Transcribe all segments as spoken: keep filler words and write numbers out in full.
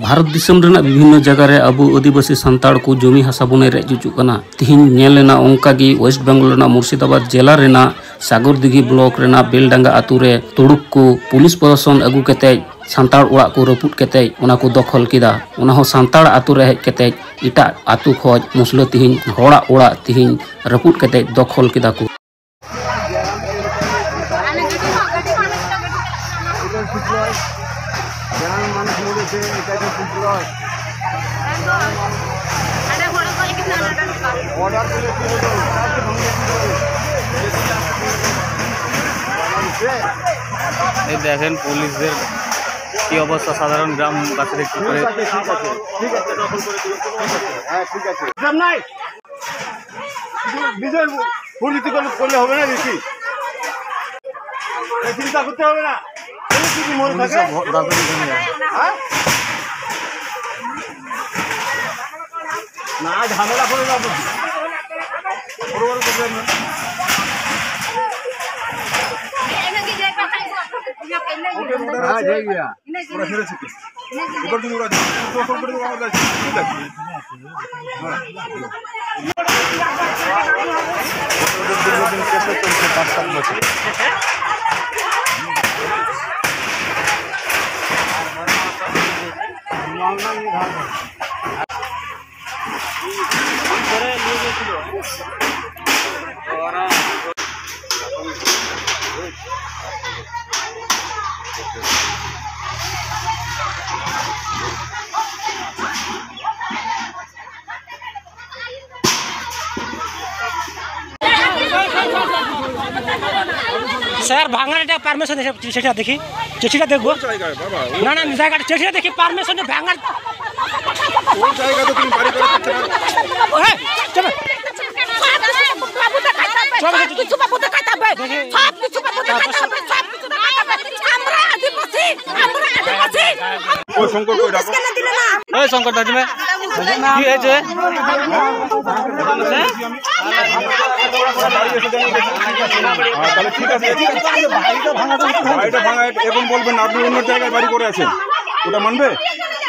ᱵᱷᱟᱨᱚᱛ ᱫᱤᱥᱚᱢ ᱨᱮᱱᱟᱜ ᱵᱤᱵᱷᱤᱱᱱᱚ ᱡᱟᱭᱜᱟ ᱨᱮ ᱟᱵᱚ ᱟᱹᱫᱤᱵᱟᱹᱥᱤ ᱥᱟᱱᱛᱟᱲ ᱠᱚ ᱡᱚᱢᱤ ᱦᱟᱥᱟ ᱵᱚᱱ ᱨᱮᱡ ᱦᱚᱪᱚᱜ ᱠᱟᱱᱟ᱾ ᱛᱤᱦᱤᱧ ᱧᱮᱞ ᱮᱱᱟ ᱚᱱᱠᱟ ᱜᱮ ᱳᱭᱮᱥᱴ ᱵᱮᱝᱜᱚᱞ ᱨᱮᱱᱟᱜ ᱢᱩᱨᱥᱤᱫᱟᱵᱟᱫᱽ ᱡᱮᱞᱟ ᱨᱮᱱᱟᱜ ᱥᱟᱜᱚᱨᱫᱤᱜᱷᱤ ᱵᱞᱚᱠ ᱨᱮᱱᱟᱜ ᱵᱮᱞᱰᱟᱸᱜᱟ ᱟᱛᱳ ᱨᱮ ᱛᱩᱲᱩᱠ ᱠᱚ ᱯᱩᱞᱤᱥ ᱯᱨᱚᱥᱟᱥᱚᱱ ᱟᱹᱜᱩ ᱠᱟᱛᱮᱡ ᱥᱟᱱᱛᱟᱲ ᱚᱲᱟᱜ ᱠᱚ ᱨᱟᱹᱯᱩᱫ ᱠᱟᱛᱮᱡ ᱚᱱᱟ ᱠᱚ ᱫᱚᱠᱷᱚᱞ ᱠᱮᱫᱟ᱾ ᱚᱱᱟ ᱦᱚᱸ ᱥᱟᱱᱛᱟᱲ ᱟᱛᱳ ᱨᱮ ᱦᱮᱡ ᱠᱟᱛᱮᱡ ᱮᱴᱟᱜ ᱟᱛᱳ ᱠᱷᱚᱡ ᱢᱩᱥᱞᱟᱹ ᱛᱤᱦᱤᱧ ᱦᱚᱲᱟᱜ ᱚᱲᱟᱜ ᱛᱤᱦᱤᱧ ᱨᱟᱹᱯᱩᱫ ᱠᱟᱛᱮᱡ ᱫᱚᱠᱷᱚᱞ ᱠᱮᱫᱟ ᱠᱚ᱾ এই দেখেন পুলিশদের কি অবস্থা, সাধারণ গ্রামবাসীদের কি করে। ঠিক আছে, ঠিক আছে, ঠিক আছে। হ্যাঁ, ঠিক আছে। নিজের পরিচিতি করলে, করলে হবে না বেশি। এই চিন্তা করতে হবে না। এই যদি মনে থাকে, হ্যাঁ? না, ঝামেলা করে না বুঝি। বড় বড় problem না। হ্যাঁ, যাই গিয়া। ওরা হেরেছে কি? এবার যদি ওরা জোর করে ওরা ঠিক আছে। স্যার, ভাঙার এটা পারমিশন এসে চিঠিটা দেখি, চিঠিটা দেখবো। কোন জায়গায় বাবা? না, না, জায়গাটা চিঠিটা দেখি, পারমিশন ভাঙার। কোন জায়গাতে তুমি বাড়ি করে থাকতে পারো? হ্যাঁ, চলো। সব কিছু বাবু দেখাতে হবে। সব কিছু বাবু দেখাতে হবে। সব কিছু বাবু দেখাতে হবে। সব কিছু দেখাতে হবে। আমরা আদিবাসী, আমরা আদিবাসী। ওই শঙ্কর কই ডাকো। এই শঙ্কর দা, তুমি কি হয়েছে? হ্যাঁ, তাহলে ঠিক আছে। বাড়িটা ভাঙা, এখন বলবেন আপনি অন্য জায়গায় বাড়ি করে আছেন, ওটা মানবে?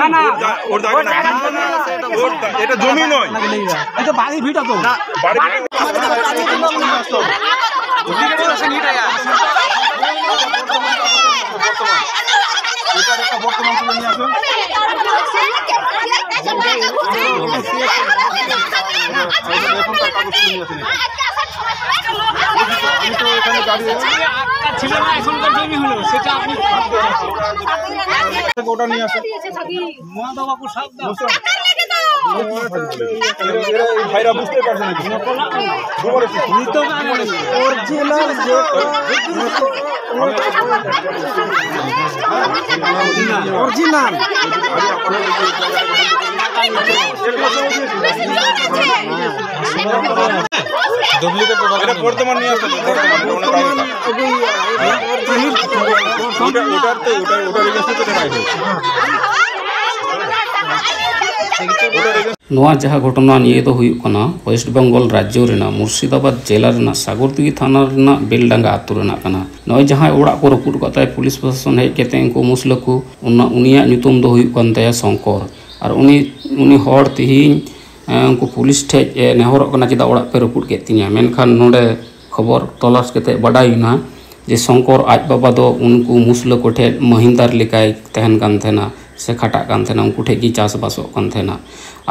না, না। ওর জা-, ওর জায়গা না। ওর জা-, এটা জমি নয়। এই তো বাড়ি ভিটা তো। না, বাড়ি ভিটা। এটার একটা বর্তমান তুলে নিয়ে আসুন। আমি তো এখানে দাঁড়িয়ে আছি। ছিল না, এখনকার জমি হলো, সেটা আপনি ওটা নিয়ে আসুন। মা বাবা কো সাবধান। এরা, এরা এই ভাইরা বুঝতে পারছে না কিছু। অরিজিনাল যে অরিজিনাল। ডুপ্লিকেট। এটা বর্তমান নিয়ে আসতে হবে, বর্তমান, এটা অনেক আগেকার। ওটার তো, ওটার, ওটার against-এ তো এটা রাইট হয়েছে। ᱱᱚᱣᱟ ᱡᱟᱦᱟᱸ ᱜᱷᱚᱴᱚᱱᱟ, ᱱᱤᱭᱟᱹ ᱫᱚ ᱦᱩᱭᱩᱜ ᱠᱟᱱᱟ ᱳᱭᱮᱥᱴ ᱵᱮᱝᱜᱚᱞ ᱨᱟᱡᱽᱡᱚ ᱨᱮᱱᱟᱜ ᱢᱩᱨᱥᱤᱫᱟᱵᱟᱫᱽ ᱡᱮᱞᱟ ᱨᱮᱱᱟᱜ ᱥᱟᱜᱚᱨᱫᱤᱜᱷᱤ ᱛᱷᱟᱱᱟ ᱨᱮᱱᱟᱜ ᱵᱮᱞᱰᱟᱸᱜᱟ ᱟᱛᱳ ᱨᱮᱱᱟᱜ ᱠᱟᱱᱟ᱾ ᱱᱚᱜᱼᱚᱭ ᱡᱟᱦᱟᱸᱭ ᱚᱲᱟᱜ ᱠᱚ ᱨᱟᱹᱯᱩᱫ ᱟᱠᱟᱫ ᱛᱟᱭ, ᱯᱩᱞᱤᱥ ᱯᱨᱚᱥᱟᱥᱚᱱ ᱦᱮᱡ ᱠᱟᱛᱮ ᱩᱱᱠᱩ ᱢᱩᱥᱞᱟᱹ ᱠᱚ, ᱚᱱᱟ, ᱩᱱᱤᱭᱟᱜ ᱧᱩᱛᱩᱢ ᱫᱚ ᱦᱩᱭᱩᱜ ᱠᱟᱱ ᱛᱟᱭᱟ ᱥᱚᱝᱠᱚᱨ᱾ ᱟᱨ ᱩᱱᱤ, ᱩᱱᱤ ᱦᱚᱲ ᱛᱮᱦᱮᱧ, ᱮ, ᱩᱱᱠᱩ ᱯᱩᱞᱤᱥ ᱴᱷᱮᱡ ᱮ ᱱᱮᱦᱚᱨᱚᱜ ᱠᱟᱱᱟ, "ᱪᱮᱫᱟᱜ ᱚᱲᱟᱜ ᱯᱮ ᱨᱟᱹᱯᱩᱫ ᱠᱮᱫ ᱛᱤᱧᱟ?" ᱢᱮᱱᱠᱷᱟᱱ ᱱᱚᱰᱮ ᱠᱷᱚᱵᱚᱨ ᱛᱚᱞᱟᱥ ᱠᱟᱛᱮ ᱵᱟᱰᱟᱭ ᱮᱱᱟ ᱡᱮ ᱥᱚᱝᱠᱚᱨ ᱟᱡ ᱵᱟᱵᱟ ᱫᱚ ᱩᱱᱠᱩ ᱢᱩᱥᱞᱟᱹ ᱠᱚᱴᱷᱮᱱ ᱢᱟᱹᱦᱤᱱᱫᱟᱨ ᱞᱮᱠᱟᱭ ᱛᱟᱦᱮᱱ ᱠᱟᱱ ᱛᱟᱦᱮᱱᱟ ᱥᱮ ᱠᱷᱟᱴᱟᱜ ᱠᱟᱱ ᱛᱟᱦᱮᱱᱟ, ᱩᱱᱠᱩ ᱴᱷᱮᱱ ᱜᱮ ᱪᱟᱥᱵᱟᱥᱚᱜ ᱠᱟᱱ ᱛᱟᱦᱮᱱᱟ᱾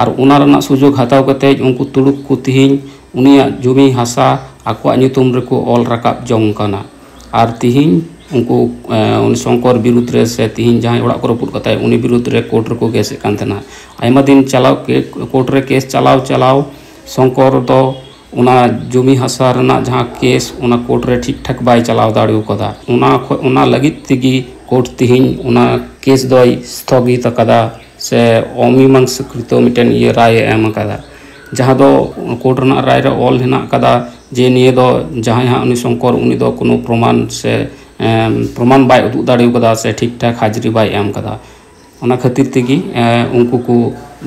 ᱟᱨ ᱚᱱᱟ ᱨᱮᱱᱟᱜ ᱥᱩᱡᱳᱜᱽ ᱦᱟᱛᱟᱣ ᱠᱟᱛᱮ ᱩᱱᱠᱩ ᱛᱩᱲᱩᱠ ᱠᱚ ᱛᱮᱦᱮᱧ ᱩᱱᱤᱭᱟᱜ ᱡᱚᱢᱤ ᱦᱟᱥᱟ ᱟᱠᱚᱣᱟᱜ ᱧᱩᱛᱩᱢ ᱨᱮᱠᱚ ᱚᱞ ᱨᱟᱠᱟᱵ ᱡᱚᱝ ᱠᱟᱱᱟ᱾ ᱟᱨ ᱛᱤᱦᱤᱧ ᱩᱱᱠᱩ ᱩᱱᱤ ᱥᱚᱝᱠᱚᱨ ᱵᱤᱨᱩᱫᱽ ᱨᱮ ᱥᱮ ᱛᱤᱦᱤᱧ ᱡᱟᱦᱟᱸᱭ ᱚᱲᱟᱜ ᱠᱚ ᱨᱟᱹᱯᱩᱫ ᱠᱟᱛᱟᱭ ᱩᱱᱤ ᱵᱤᱨᱩᱫᱽ ᱨᱮ ᱠᱳᱨᱴ ᱨᱮᱠᱚ ᱠᱮᱥ ᱮᱫ ᱠᱟᱱ ᱛᱟᱦᱮᱱᱟ᱾ ᱟᱭᱢᱟ ᱫᱤᱱ ᱪᱟᱞᱟᱣ ᱠᱳᱨᱴ ᱨᱮ ᱠᱮᱥ ᱪᱟᱞᱟᱣ ᱪᱟᱞᱟᱣ ᱥᱚᱝᱠᱚᱨ ᱫᱚ ᱚᱱᱟ ᱡᱚᱢᱤ ᱦᱟᱥᱟ ᱨᱮᱱᱟᱜ ᱡᱟᱦᱟᱸ ᱠᱮᱥ ᱚᱱᱟ ᱠᱳᱨᱴ ᱨᱮ ᱴᱷᱤᱠ ᱴᱷᱟᱠ ᱵᱟᱭ ᱪᱟᱞᱟᱣ ᱫᱟᱲᱮ ᱠᱟᱫᱟ᱾ ᱚᱱᱟ ᱚᱱᱟ ᱞᱟᱹᱜᱤᱫ ᱛᱮᱜᱮ ᱠᱳᱨᱴ ᱛᱤᱦᱤᱧ ᱚᱱᱟ ᱠᱮᱥ ᱫᱚᱭ ᱥᱛᱷᱚᱜᱤᱛ ᱟᱠᱟᱫᱟ ᱥᱮ ᱚᱢᱤᱢᱟᱝᱥᱟᱠᱨᱤᱛᱚ ᱢᱤᱫᱴᱮᱱ ᱤᱭᱟᱹ ᱨᱟᱭ ᱮ ᱮᱢ ᱟᱠᱟᱫᱟ, ᱡᱟᱦᱟᱸ ᱫᱚ ᱠᱳᱨᱴ ᱨᱮᱱᱟᱜ ᱨᱟᱭ ᱨᱮ ᱚᱞ ᱦᱮᱱᱟᱜ ᱟᱠᱟᱫᱟ ᱡᱮ ᱱᱤᱭᱟᱹ ᱫᱚ ᱡᱟᱦᱟᱸᱭ ᱦᱟᱸᱜ ᱩᱱᱤ ᱥᱚᱝᱠᱚᱨ ᱩᱱᱤ ᱫᱚ ᱠᱳᱱᱳ ᱯᱨᱚᱢᱟᱱ ᱥᱮ ᱯᱨᱚᱢᱟᱱ ᱵᱟᱭ ᱩᱫᱩᱜ ᱫᱟᱲᱮ ᱟᱠᱟᱫᱟ ᱥᱮ ᱴᱷᱤᱠ ᱴᱷᱟᱠ ᱦᱟᱡᱽᱨᱤ ᱵᱟᱭ ᱮᱢ ᱟᱠᱟᱫᱟ᱾ ᱚᱱᱟ ᱠᱷᱟᱹᱛᱤᱨ ᱛᱮᱜᱮ ᱩᱱᱠᱩ ᱠᱚ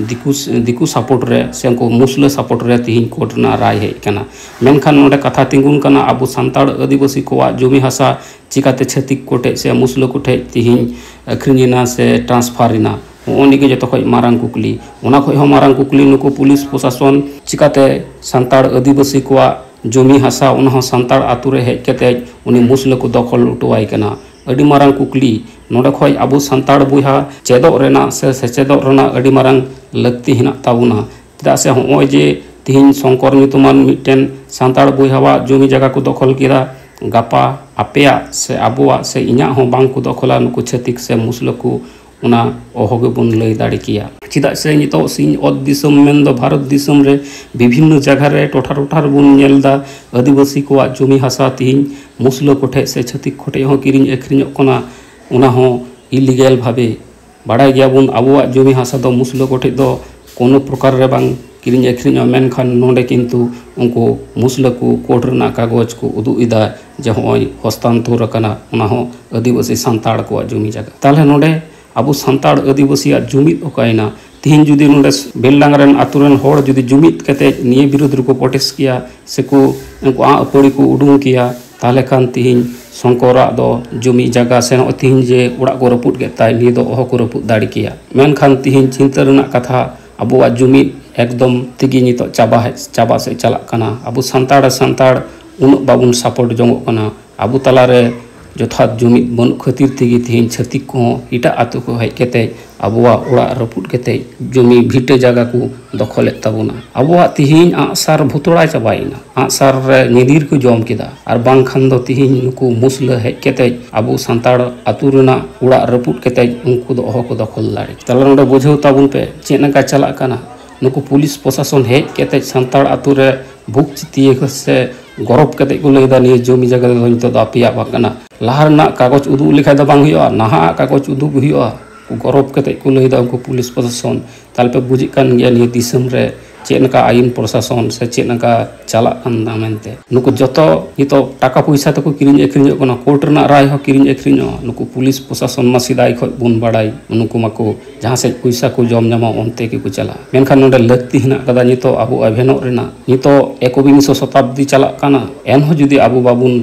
ᱫᱤᱠᱩ ᱫᱤᱠᱩ ᱥᱟᱯᱳᱨᱴ ᱨᱮ ᱥᱮ ᱩᱱᱠᱩ ᱢᱩᱥᱞᱟᱹ ᱥᱟᱯᱳᱨᱴ ᱨᱮ ᱛᱤᱦᱤᱧ ᱠᱳᱨᱴ ᱨᱮᱱᱟᱜ ᱨᱟᱭ ᱦᱮᱡ ᱟᱠᱟᱱᱟ᱾ ᱢᱮᱱᱠᱷᱟᱱ ᱱᱚᱰᱮ ᱠᱟᱛᱷᱟ ᱛᱤᱸᱜᱩᱱ ᱠᱟᱱᱟ, ᱟᱵᱚ ᱥᱟᱱᱛᱟᱲ ᱟᱹᱫᱤᱵᱟᱹᱥᱤ ᱠᱚᱣᱟᱜ ᱡᱚᱢᱤ ᱦᱟᱥᱟ ᱪᱤᱠᱟᱛᱮ ᱪᱷᱟᱹᱛᱤᱠ ᱠᱚᱴᱷᱮᱡ ᱥᱮ ᱢᱩᱥᱞᱟᱹ ᱠᱚᱴᱷᱮᱡ ᱛᱤᱦᱤᱧ ᱟᱹᱠᱷᱨᱤᱧ ᱮᱱᱟ ᱥᱮ ᱴᱨᱟᱱᱥᱯᱷᱟᱨ ᱮᱱᱟ? ᱱᱚᱜᱼᱚ ᱱᱤᱭᱟᱹ ᱜᱮ ᱡᱚᱛᱚ ᱠᱷᱚᱡ ᱢᱟᱨᱟᱝ ᱠᱩᱠᱞᱤ᱾ ᱚᱱᱟ ᱠᱷᱚᱡ ᱦᱚᱸ ᱢᱟᱨᱟᱝ ᱠᱩᱠᱞᱤ, ᱱᱩᱠᱩ ᱯᱩᱞᱤᱥ ᱯᱨᱚᱥᱟᱥᱚᱱ ᱪᱤᱠᱟᱛᱮ ᱥᱟᱱᱛᱟᱲ ᱟᱹᱫᱤᱵᱟᱹᱥᱤ ᱠᱚᱣᱟᱜ ᱡᱚᱢᱤ ᱦᱟᱥᱟ, ᱚᱱᱟ ᱦᱚᱸ ᱥᱟᱱᱛᱟᱲ ᱟᱛᱳ ᱨᱮ ᱦᱮᱡ ᱠᱟᱛᱮᱡ ᱩᱱᱤ ᱢᱩᱥᱞᱟᱹ ᱠᱚ ᱫᱚᱠᱷᱚᱞ ᱦᱚᱴᱚᱣᱟᱭ ᱠᱟᱱᱟ? ᱟᱹᱰᱤ ᱢᱟᱨᱟᱝ ᱠᱩᱠᱞᱤ᱾ ᱱᱚᱰᱮ ᱠᱷᱚᱡ ᱟᱵᱚ ᱥᱟᱱᱛᱟᱲ ᱵᱚᱭᱦᱟ ᱪᱮᱫᱚᱜ ᱨᱮᱱᱟᱜ ᱥᱮ ᱥᱮᱪᱮᱫᱚᱜ ᱨᱮᱱᱟᱜ ᱟᱹᱰᱤ ᱢᱟᱨᱟᱝ ᱞᱟᱹᱠᱛᱤ ᱦᱮᱱᱟᱜ ᱛᱟᱵᱚᱱᱟ᱾ ᱪᱮᱫᱟᱜ ᱥᱮ ᱦᱚᱸᱜᱼᱚᱭ ᱡᱮ ᱛᱤᱦᱤᱧ ᱥᱚᱝᱠᱚᱨ ᱧᱩᱛᱩᱢᱟᱱ ᱢᱤᱫᱴᱮᱱ ᱥᱟᱱᱛᱟᱲ ᱵᱚᱭᱦᱟᱣᱟᱜ ᱡᱚᱢᱤ ᱡᱟᱭᱜᱟ ᱠᱚ ᱫᱚᱠᱷᱚᱞ ᱠᱮᱫᱟ, ᱜᱟᱯᱟ ᱟᱯᱮᱭᱟᱜ ᱥᱮ ᱟᱵᱚᱣᱟᱜ ᱥᱮ ᱤᱧᱟᱹᱜ ᱦᱚᱸ ᱵᱟᱝ ᱠᱚ ᱫᱚᱠᱷᱚᱞᱟ ᱱᱩᱠᱩ ᱪᱷᱟᱹᱛᱤᱠ ᱥᱮ ᱢᱩᱥᱞᱟᱹ ᱠᱚ, ᱚᱱᱟ ᱚᱦᱚ ᱜᱮᱵᱚᱱ ᱞᱟᱹᱭ ᱫᱟᱲᱮ ᱠᱮᱭᱟ᱾ ᱪᱮᱫᱟᱜ ᱥᱮ ᱱᱤᱛᱚᱜ ᱥᱤᱧ ᱚᱛ ᱫᱤᱥᱚᱢ ᱢᱮᱱᱫᱚ ᱵᱷᱟᱨᱚᱛ ᱫᱤᱥᱚᱢ ᱨᱮ ᱵᱤᱵᱷᱤᱱᱱᱚ ᱡᱟᱭᱜᱟ ᱨᱮ ᱴᱚᱴᱷᱟ ᱴᱚᱴᱷᱟ ᱨᱮᱵᱚᱱ ᱧᱮᱞ ᱮᱫᱟ ᱟᱹᱫᱤᱵᱟᱹᱥᱤ ᱠᱚᱣᱟᱜ ᱡᱚᱢᱤ ᱦᱟᱥᱟ ᱛᱤᱦᱤᱧ ᱢᱩᱥᱞᱟᱹ ᱠᱚᱴᱷᱮᱡ ᱥᱮ ᱪᱷᱟᱹᱛᱤᱠ ᱠᱚᱴᱷᱮᱡ ᱦᱚᱸ ᱠᱤᱨᱤᱧ ᱟᱹᱠᱷᱨᱤᱧᱚᱜ ᱠᱟᱱᱟ, ᱚᱱᱟ ᱦᱚᱸ ᱤᱞᱤᱜᱮᱞ ᱵᱷᱟᱵᱮ᱾ ᱵᱟᱲᱟᱭ ᱜᱮᱭᱟᱵᱚᱱ ᱟᱵᱚᱣᱟᱜ ᱡᱚᱢᱤ ᱦᱟᱥᱟ ᱫᱚ ᱢᱩᱥᱞᱟᱹ ᱠᱚᱴᱷᱮᱡ ᱫᱚ ᱠᱳᱱᱳ ᱯᱨᱚᱠᱟᱨ ᱨᱮ ᱵᱟᱝ ᱠᱤᱨᱤᱧ ᱟᱹᱠᱷᱨᱤᱧᱚᱜᱼᱟ, ᱢᱮᱱᱠᱷᱟᱱ ᱱᱚᱰᱮ ᱠᱤᱱᱛᱩ ᱩᱱᱠᱩ ᱢᱩᱥᱞᱟᱹ ᱠᱚ ᱠᱳᱨᱴ ᱨᱮᱱᱟᱜ ᱠᱟᱜᱚᱡᱽ ᱠᱚ ᱩᱫᱩᱜ ᱮᱫᱟ ᱡᱮ ᱦᱚᱸᱜᱼᱚᱭ ᱦᱚᱥᱛᱟᱱᱛᱚᱨ ᱟᱠᱟᱱᱟ, ᱚᱱᱟ ᱦᱚᱸ ᱟᱹᱫᱤᱵᱟᱹᱥᱤ ᱥᱟᱱᱛᱟᱲ ᱠᱚᱣᱟᱜ ᱡᱚᱢᱤ ᱡᱟᱭᱜᱟ᱾ ᱛᱟᱦᱞᱮ ᱱᱚᱰᱮ ᱟᱵᱚ ᱥᱟᱱᱛᱟᱲ ᱟᱹᱫᱤᱵᱟᱹᱥᱤᱭᱟᱜ ᱡᱩᱢᱤᱫ ᱚᱠᱟᱭᱮᱱᱟ? ᱛᱤᱦᱤᱧ ᱡᱩᱫᱤ ᱱᱚᱰᱮ ᱵᱮᱞᱰᱟᱝ ᱨᱮᱱ ᱟᱛᱳ ᱨᱮᱱ ᱦᱚᱲ ᱡᱩᱫᱤ ᱡᱩᱢᱤᱫ ᱠᱟᱛᱮ ᱱᱤᱭᱟᱹ ᱵᱤᱨᱩᱫᱽ ᱨᱮᱠᱚ ᱯᱨᱚᱴᱮᱥᱴ ᱠᱮᱭᱟ ᱥᱮᱠᱚ ᱩᱱᱠᱩ ᱟᱜ ᱟᱹᱯᱟᱹᱲᱤ ᱠᱚ ᱩᱰᱩᱝ ᱠᱮᱭᱟ, ᱛᱟᱦᱞᱮ ᱠᱷᱟᱱ ᱛᱤᱦᱤᱧ ᱥᱚᱝᱠᱚᱨᱟᱜ ᱫᱚ ᱡᱩᱢᱤ ᱡᱟᱭᱜᱟ ᱥᱮ ᱱᱚᱜᱼᱚᱭ ᱛᱤᱦᱤᱧ ᱡᱮ ᱚᱲᱟᱜ ᱠᱚ ᱨᱟᱹᱯᱩᱫ ᱠᱮᱫ ᱛᱟᱭ, ᱱᱤᱭᱟᱹ ᱫᱚ ᱚᱦᱚ ᱠᱚ ᱨᱟᱹᱯᱩᱫ ᱫᱟᱲᱮ ᱠᱮᱭᱟ᱾ ᱢᱮᱱᱠᱷᱟᱱ ᱛᱤᱦᱤᱧ ᱪᱤᱱᱛᱟᱹ ᱨᱮᱱᱟᱜ ᱠᱟᱛᱷᱟ, ᱟᱵᱚᱣᱟᱜ ᱡᱩᱢᱤᱫ ᱮᱠᱫᱚᱢ ᱛᱮᱜᱮ ᱱᱤᱛᱚᱜ ᱪᱟᱵᱟ ᱦᱮᱡ, ᱪᱟᱵᱟ ᱥᱮᱫ ᱪᱟᱞᱟᱜ ᱠᱟᱱᱟ᱾ ᱟᱵᱚ ᱥᱟᱱᱛᱟᱲ ᱥᱟᱱᱛᱟᱲ ᱩᱱᱟᱹᱜ ᱵᱟᱵᱚᱱ ᱥᱟᱯᱳᱨᱴ ᱡᱚᱝᱚᱜ ᱠᱟᱱᱟ᱾ ᱟᱵᱚ ᱛᱟᱞᱟᱨᱮ ᱡᱚᱛᱷᱟᱛ ᱡᱩᱢᱤᱫ ᱵᱟᱹᱱᱩᱜ ᱠᱷᱟᱹᱛᱤᱨ ᱛᱮᱜᱮ ᱛᱮᱦᱮᱧ ᱪᱷᱟᱹᱛᱤᱠ ᱠᱚᱦᱚᱸ ᱮᱴᱟᱜ ᱟᱹᱛᱩ ᱠᱚ ᱦᱮᱡ ᱠᱟᱛᱮ ᱟᱵᱚᱣᱟᱜ ᱚᱲᱟᱜ ᱨᱟᱹᱯᱩᱫ ᱠᱟᱛᱮ ᱡᱩᱢᱤ ᱵᱷᱤᱴᱟᱹ ᱡᱟᱭᱜᱟ ᱠᱚ ᱫᱚᱠᱷᱚᱞᱮᱫ ᱛᱟᱵᱚᱱᱟ᱾ ᱟᱵᱚᱣᱟᱜ ᱛᱮᱦᱮᱧ ᱟᱸᱜᱼᱥᱟᱨ ᱵᱷᱩᱛᱲᱟ ᱪᱟᱵᱟᱭᱮᱱᱟ, ᱟᱸᱜᱼᱥᱟᱨ ᱨᱮ ᱧᱤᱫᱤᱨ ᱠᱚ ᱡᱚᱢ ᱠᱮᱫᱟ, ᱟᱨ ᱵᱟᱝᱠᱷᱟᱱ ᱫᱚ ᱛᱮᱦᱮᱧ ᱱᱩᱠᱩ ᱢᱩᱥᱞᱟᱹ ᱦᱮᱡ ᱠᱟᱛᱮ ᱟᱵᱚ ᱥᱟᱱᱛᱟᱲ ᱟᱹᱛᱩ ᱨᱮᱱᱟᱜ ᱚᱲᱟᱜ ᱨᱟᱹᱯᱩᱫ ᱠᱟᱛᱮ ᱩᱱᱠᱩ ᱫᱚ ᱚᱦᱚ ᱠᱚ ᱫᱚᱠᱷᱚᱞ ᱫᱟᱲᱮ᱾ ᱛᱟᱦᱞᱮ ᱱᱚᱰᱮ ᱵᱩᱡᱷᱟᱹᱣ ᱛᱟᱵᱚᱱ ᱯᱮ ᱪᱮᱫ ᱞᱮᱠᱟ ᱪᱟᱞᱟᱜ ᱠᱟᱱᱟ᱾ ᱱᱩᱠᱩ ᱯᱩᱞᱤᱥ ᱯᱨᱚᱥᱟᱥᱚᱱ ᱦᱮᱡ ᱠᱟᱛᱮ ᱥᱟᱱᱛᱟᱲ ᱟᱹᱛᱩ ᱨᱮ ᱵᱩᱠ ᱪᱤᱛᱤᱭᱟᱹ ᱥᱮ ᱜᱚᱨᱚᱵ ᱠᱟᱛᱮ ᱠᱚ ᱞᱟᱹᱭᱫᱟ, "ᱱᱤᱭᱟᱹ ᱡᱚᱢᱤ ᱡᱟᱭᱜᱟ ᱫᱚ ᱱᱤᱛᱚᱜ ᱫᱚ ᱟᱯᱮᱭᱟᱜ ᱵᱟᱝ ᱠᱟᱱᱟ᱾" ᱞᱟᱦᱟ ᱨᱮᱱᱟᱜ ᱠᱟᱜᱚᱡᱽ ᱩᱫᱩᱜ ᱞᱮᱠᱷᱟᱡ ᱫᱚ ᱵᱟᱝ ᱦᱩᱭᱩᱜᱼᱟ, ᱱᱟᱦᱟᱜ ᱠᱟᱜᱚᱡᱽ ᱩᱫᱩᱜ ᱦᱩᱭᱩᱜᱼᱟ᱾ ᱜᱚᱨᱚᱵ ᱠᱟᱛᱮ ᱠᱚ ᱞᱟᱹᱭᱫᱟ ᱩᱱᱠᱩ ᱯᱩᱞᱤᱥ ᱯᱨᱚᱥᱟᱥᱚᱱ᱾ ᱛᱟᱦᱞᱮ ᱯᱮ ᱵᱩᱡᱮᱫ ᱠᱟᱱ ᱜᱮᱭᱟ ᱱᱤᱭᱟᱹ ᱫᱤᱥᱚᱢ ᱨᱮ ᱪᱮᱫ ᱞᱮᱠᱟ ᱟᱭᱤᱱ ᱯᱨᱚᱥᱟᱥᱚᱱ ᱥᱮ ᱪᱮᱫ ᱞᱮᱠᱟ ᱪᱟᱞᱟᱜ ᱠᱟᱱᱟ ᱢᱮᱱᱛᱮ᱾ ᱱᱩᱠᱩ ᱡᱚᱛᱚ ᱱᱤᱛᱚᱜ ᱴᱟᱠᱟ ᱯᱚᱭᱥᱟ ᱛᱮᱠᱚ ᱠᱤᱨᱤᱧ ᱟᱹᱠᱷᱨᱤᱧᱚᱜ ᱠᱟᱱᱟ, ᱠᱳᱨᱴ ᱨᱮᱱᱟᱜ ᱨᱟᱭ ᱦᱚᱸ ᱠᱤᱨᱤᱧ ᱟᱹᱠᱷᱨᱤᱧᱚᱜᱼᱟ᱾ ᱱᱩᱠᱩ ᱯᱩᱞᱤᱥ ᱯᱨᱚᱥᱟᱥᱚᱱ ᱢᱟ ᱥᱮᱫᱟᱭ ᱠᱷᱚᱱ ᱵᱚᱱ ᱵᱟᱲᱟᱭ, ᱱᱩᱠᱩ ᱢᱟᱠᱚ ᱡᱟᱦᱟᱸ ᱥᱮᱫ ᱯᱚᱭᱥᱟ ᱠᱚ ᱡᱚᱢ ᱧᱟᱢᱟ ᱚᱱᱛᱮ ᱜᱮᱠᱚ ᱪᱟᱞᱟᱜᱼᱟ᱾ ᱢᱮᱱᱠᱷᱟᱱ ᱱᱚᱰᱮ ᱞᱟᱹᱠᱛᱤ ᱦᱮᱱᱟᱜ ᱠᱟᱫᱟ ᱱᱤᱛᱚᱜ ᱟᱵᱚ ᱮᱵᱷᱮᱱᱚᱜ ᱨᱮᱱᱟᱜ᱾ ᱱᱤᱛᱚᱜ ᱮᱠᱵᱤᱝᱥᱚ ᱥᱚᱛᱟᱵᱫᱤ ᱪᱟᱞᱟᱜ ᱠᱟᱱᱟ, ᱮᱱᱦᱚᱸ ᱡᱩᱫᱤ ᱟᱵᱚ ᱵᱟᱵᱚᱱ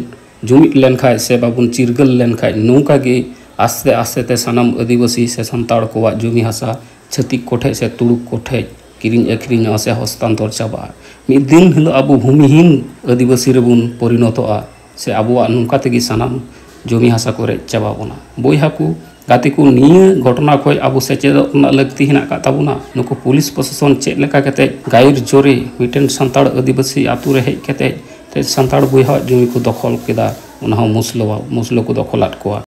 ᱡᱩᱢᱤᱫ ᱞᱮᱱᱠᱷᱟᱡ ᱥᱮ ᱵᱟᱵᱚᱱ ᱪᱤᱨᱜᱟᱹᱞ ᱞᱮᱱᱠᱷᱟᱡ ᱱᱚᱝᱠᱟ ᱜᱮ ᱟᱥᱛᱮ ᱟᱥᱛᱮ ᱛᱮ ᱥᱟᱱᱟᱢ ᱟᱹᱫᱤᱵᱟᱹᱥᱤ ᱥᱮ ᱥᱟᱱᱛᱟᱲ ᱠᱚᱣᱟᱜ ᱡᱩᱢᱤ ᱦᱟᱥᱟ ᱪᱷᱟᱹᱛᱤᱠ ᱠᱚᱴᱷᱮᱡ ᱥᱮ ᱛᱩᱲᱩᱠ ᱠᱚᱴᱷᱮᱡ ᱠᱤᱨᱤᱧ ᱟᱹᱠᱷᱨᱤᱧᱚᱜᱼᱟ ᱥᱮ ᱦᱚᱥᱛᱟᱱᱛᱚᱨ ᱪᱟᱵᱟᱜᱼᱟ᱾ ᱢᱤᱫ ᱫᱤᱱ ᱦᱤᱞᱳᱜ ᱟᱵᱚ ᱵᱷᱩᱢᱤᱦᱤᱱ ᱟᱹᱫᱤᱵᱟᱹᱥᱤ ᱨᱮᱵᱚᱱ ᱯᱚᱨᱤᱱᱚᱛᱚᱜᱼᱟ ᱥᱮ ᱟᱵᱚᱣᱟᱜ ᱱᱚᱝᱠᱟ ᱛᱮᱜᱮ ᱥᱟᱱᱟᱢ ᱡᱩᱢᱤ ᱦᱟᱥᱟ ᱠᱚ ᱨᱮᱡ ᱪᱟᱵᱟ ᱵᱚᱱᱟ᱾ ᱵᱚᱭᱦᱟ ᱠᱚ, ᱜᱟᱛᱮ ᱠᱚ, ᱱᱤᱭᱟᱹ ᱜᱷᱚᱴᱚᱱᱟ ᱠᱷᱚᱡ ᱟᱵᱚ ᱥᱮᱪᱮᱫᱚᱜ ᱨᱮᱱᱟᱜ ᱞᱟᱹᱠᱛᱤ ᱦᱮᱱᱟᱜ ᱟᱠᱟᱫ ᱛᱟᱵᱚᱱᱟ᱾ ᱱᱩᱠᱩ ᱯᱩᱞᱤᱥ ᱯᱨᱚᱥᱟᱥᱚᱱ ᱪᱮᱫ ᱞᱮᱠᱟ ᱠᱟᱛᱮ ᱜᱟᱭᱤᱨ ᱡᱳᱨᱮ ᱢᱤᱫᱴᱮᱱ ᱥᱟᱱᱛᱟᱲ ᱟᱹᱫᱤᱵᱟᱹᱥᱤ ᱟᱛᱳ ᱨᱮ ᱦᱮᱡ ᱠᱟᱛᱮ ᱥᱟᱱᱛᱟᱲ ᱵᱚᱭᱦᱟᱣᱟᱜ ᱡᱩᱢᱤ ᱠᱚ ᱫᱚᱠᱷᱚᱞ ᱠᱮᱫᱟ, ᱚᱱᱟ ᱦᱚᱸ ᱢᱩᱥᱞᱟᱹ, ᱢᱩᱥᱞᱟᱹ ᱠᱚ ᱫᱚᱠᱷᱚᱞᱟᱫ ᱠᱚᱣᱟ᱾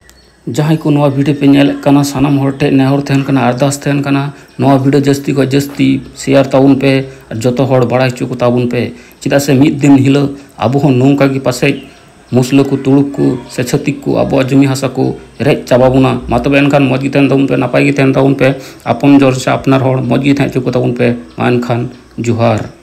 ᱡᱟᱦᱟᱸᱭ ᱠᱚ ᱱᱚᱣᱟ ᱵᱷᱤᱰᱤᱭᱳ ᱯᱮ ᱧᱮᱞᱮᱫ ᱠᱟᱱᱟ, ᱥᱟᱱᱟᱢ ᱦᱚᱲ ᱴᱷᱮᱱ ᱱᱮᱦᱚᱨ ᱛᱟᱦᱮᱱ ᱠᱟᱱᱟ, ᱟᱨᱫᱟᱥ ᱛᱟᱦᱮᱱ ᱠᱟᱱᱟ, ᱱᱚᱣᱟ ᱵᱷᱤᱰᱤᱭᱳ ᱡᱟᱹᱥᱛᱤ ᱠᱷᱚᱱ ᱡᱟᱹᱥᱛᱤ ᱥᱮᱭᱟᱨ ᱛᱟᱵᱚᱱ ᱯᱮ ᱟᱨ ᱡᱚᱛᱚ ᱦᱚᱲ ᱵᱟᱲᱟᱭ ᱦᱚᱪᱚ ᱠᱚ ᱛᱟᱵᱚᱱ ᱯᱮ᱾ ᱪᱮᱫᱟᱜ ᱥᱮ ᱢᱤᱫ ᱫᱤᱱ ᱦᱤᱞᱳᱜ ᱟᱵᱚ ᱦᱚᱸ ᱱᱚᱝᱠᱟ ᱜᱮ ᱯᱟᱥᱮᱡ ᱢᱩᱥᱞᱟᱹ ᱠᱚ, ᱛᱩᱲᱩᱠ ᱠᱚ ᱥᱮ ᱪᱷᱟᱹᱛᱤᱠ ᱠᱚ ᱟᱵᱚᱣᱟᱜ ᱡᱩᱢᱤ ᱦᱟᱥᱟ ᱠᱚ ᱨᱮᱡ ᱪᱟᱵᱟ ᱵᱚᱱᱟ᱾ ᱢᱟ ᱛᱚᱵᱮ ᱮᱱᱠᱷᱟᱱ ᱢᱚᱡᱽ ᱜᱮ ᱛᱟᱦᱮᱱ ᱛᱟᱵᱚᱱ ᱯᱮ, ᱱᱟᱯᱟᱭ ᱜᱮ ᱛᱟᱦᱮᱱ ᱛᱟᱵᱚᱱ ᱯᱮ᱾ ᱟᱯᱚᱱ ᱡᱚᱱ ᱥᱮ ᱟᱯᱱᱟᱨ ᱦᱚᱲ ᱢᱚᱡᱽ ᱜᱮ ᱛᱟᱦᱮᱸ ᱦᱚᱪᱚ ᱠᱚ ᱛᱟᱵᱚᱱ ᱯᱮ᱾ ᱢᱟ ᱮᱱᱠᱷᱟᱱ ᱡᱚᱦᱟᱨ᱾